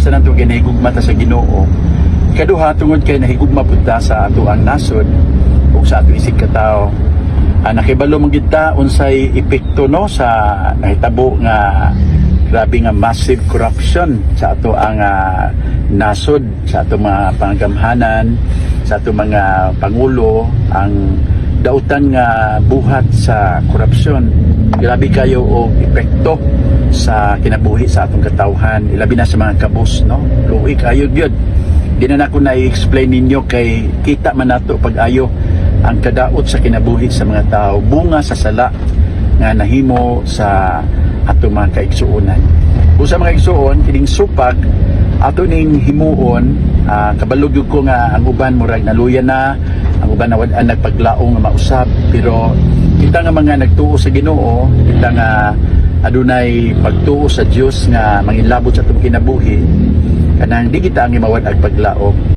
Sa tanan, kay nahigugma ta sa Ginoo. Ikaduha, tungod kay nahigugma pud ta sa atoang nasod ug sa ato isig katawo. Nakibalo man gid ta unsay epekto, no, sa nahitabo nga grabe nga massive corruption sa ato ang nasod, sa ato mga panggamhanan, sa ato mga pangulo. Ang dautan nga buhat sa korupsyon, grabe kayo og epekto sa kinabuhi sa atong katawhan, ilabi na sa mga kabus, no? Luoy kayo gyud. Di na nako na-explain ninyo kay kita man nato pag-ayo ang kadaot sa kinabuhi sa mga tao, bunga sa sala nga nahimo sa ato mga kaigsuonan. Kung sa mga igsuon, kining supag ato ning himuon, kabalo gyud ko nga ang uban murag naluya na, ang uban nawad-an nagpaglaong nga mausab, pero kita nga mga nagtuo sa Ginoo, kita nga adunay pagtuo sa Dios nga manginlabot sa atong kinabuhi, kanang di kita ang mawad-ag paglaom.